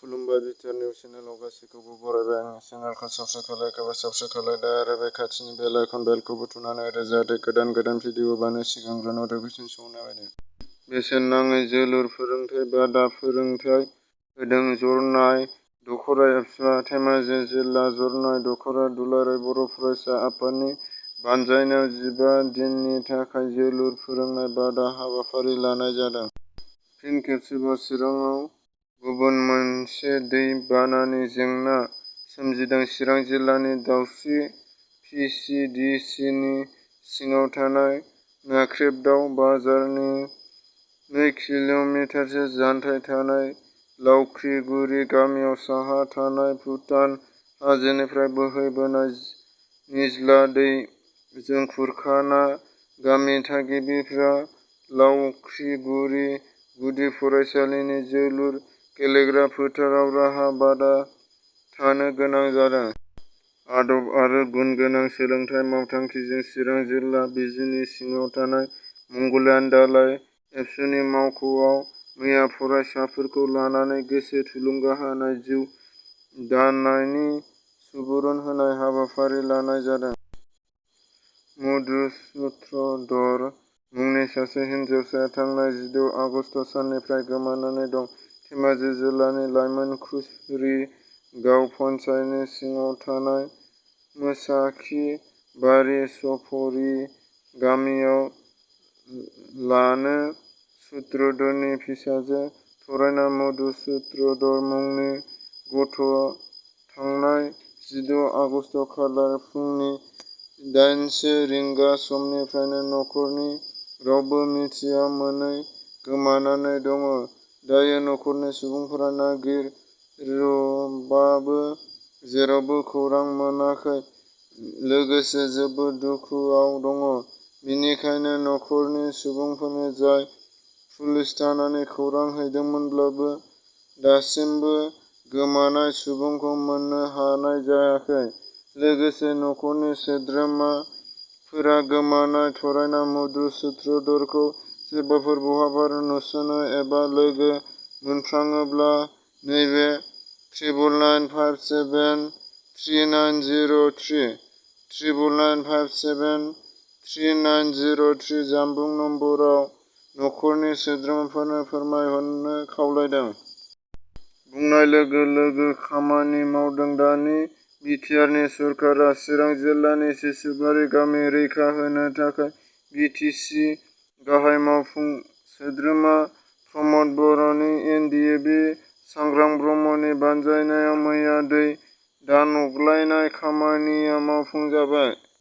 खुलुमबाय BTR news चेनेलाव गासैखौबो बरायबाय। आंनि चेनेलखौ साबस्क्राइब खालायदो आरो बे खाथिनि बेल आइकन बेलखौबो थुनानै होदो जाहाथे गोदान भिडिअ बानाय सिगांग्रो नटिफिकेसन सौहैनो हायो। बेसेन नाङै जोलुर फोरोंथाय बादा फोरोंथाय होदों जरनाय दख'रा एबसुआ। धेमाजि जिल्ला जरनाय दख'रा दुलाराय बर' फरायसा आफादनि बानजायनायाव 15 दिननि थाखाय जोलुर फोरोंनाय बादा हाबाफारि लानाय जादों। फिन खेबसेबाव चिराङाव गुबुन मोनसे दै बानानि जेंना सोमजिदों। चिरां जिल्लानि दाउस्रि पि सि डि सि नि सिङाव थानाय नाख्रेबदाव बाजारनि 2 किल'मिटारसो जानथाइ थानाय लावख्रिगुरि गामियाव साहा थानाय भुटान हाजोनिफ्राय बोहैबोनाय निज्ला दैजों खुरखाना गामि थागिबिफ्रा लावख्रिगुरि गुदि फरायसालिनि जोलुर गेलेग्रा फोथाराव राहा बादा थानो गोनां जादों। आदब आरो गुन गोनां सोलोंथाइ मावथांखिजों चिरां जिल्ला बिजिनि सिङाव थानाय मंगलयान दालाइ एबसुनि मावख'आव मैया फरायसाफोरखौ लानानै गोसो थुलुंगा होनाय जिउ दानायनि सुबुरुन होनाय हाबाफारि लानाय जादों। मधुसूत्रधर मुंनि सासे हिनजावसाया थांनाय 16 आगस्ट साननिफ्राय गोमानानै दं। धेमाजि जिल्लानि लाइमोनखुसि गाव पन्सायतनि सिङाव थानाय मोसाखिबारि सफरि गामियाव लानो सुत्रधरनि फिसाजो थरायना मधुसूत्रधर मुंनि गथ'आ थांनाय 16 आगस्ट खालार फुंनि 8:00 रिंगा समनिफ्रायनो नखरनि रावबो मिथिया मोनै गोमानानै दङ। दायो नखरनि सुबुंफोरा नागिरबाबो जेरावबो खौरां मोनाखै, लोगोसे जोबोद दुखुआव दङ। बेनिखायनो नखरनि सुबुंफोरा जाय पुलिस थानानि खौरां हैदोंमोनब्लाबो दासिमबो गोमानाय सुबुंखौ मोननो हानाय जायाखै। लोगोसे नखरनि सोद्रोमाफोरा गोमानाय थरायना मधुसूत्रधरखौ सोरबाफोर बहाबा नुसनो एबा लोगो मोनफ्लाङोब्ला नैबे 99573903 99573903 जानबुं नम्बराव नखरनि सोद्रोमाफोरनो फोरमायहरनो खावलायदों। बुंनाय लोगो लोगो खामानि मावदों। दानि बिटिआरनि सरकारा चिरां जिल्लानि सिसुबारि गामि रैखा होनो थाखाय बि टि सि गाहाय मावफुं सोद्रोमा प्रमद बर'नि एन डि ए बि सांग्रां ब्रह्मनि बानजायनायाव मैया दै दानग्लायनाय खामानिया मावफुंजाबाय।